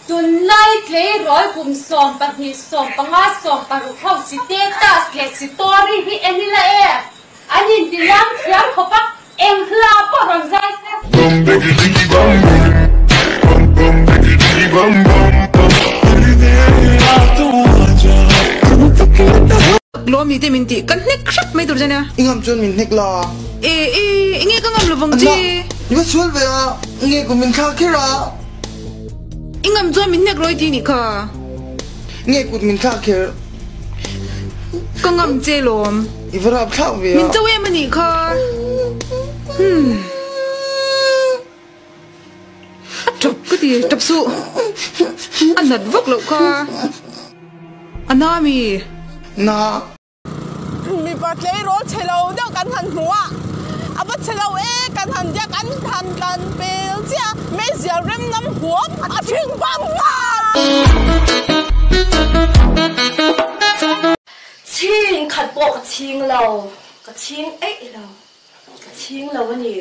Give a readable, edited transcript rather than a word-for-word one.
Tunlai tleirawl kum 12, 15, 16 ho status leh story hi en ila e, an intilam thiam khawp a, eng hla pawh rawn zai se. Lawmi te min tih, kan hnek hrep mai tur che nia. I ngam chuan min hnek la. E e, enge ka ngam lovang che. I va sual ve a, nge kum min thlak kher a. I ngam chuan min hnek rawi ti nih kha. Nge kut min thlak kher. Ka ngam che lawm. I va rap thlak ve a. Min cho em a nih kha. Hmm. A tap ka ti, tap suh. A nat vak loh kha. A na mi? Na. Mipa tleirawl chhe lo deuh kan han hmu a, a va chhe lo e kan han tia kan han tlan pel chiah a, meizial rem nam huam a thing bang nghal. Chhing khat pawh ka chhing lo, ka chhing eih lo, ka chhing lo a ni.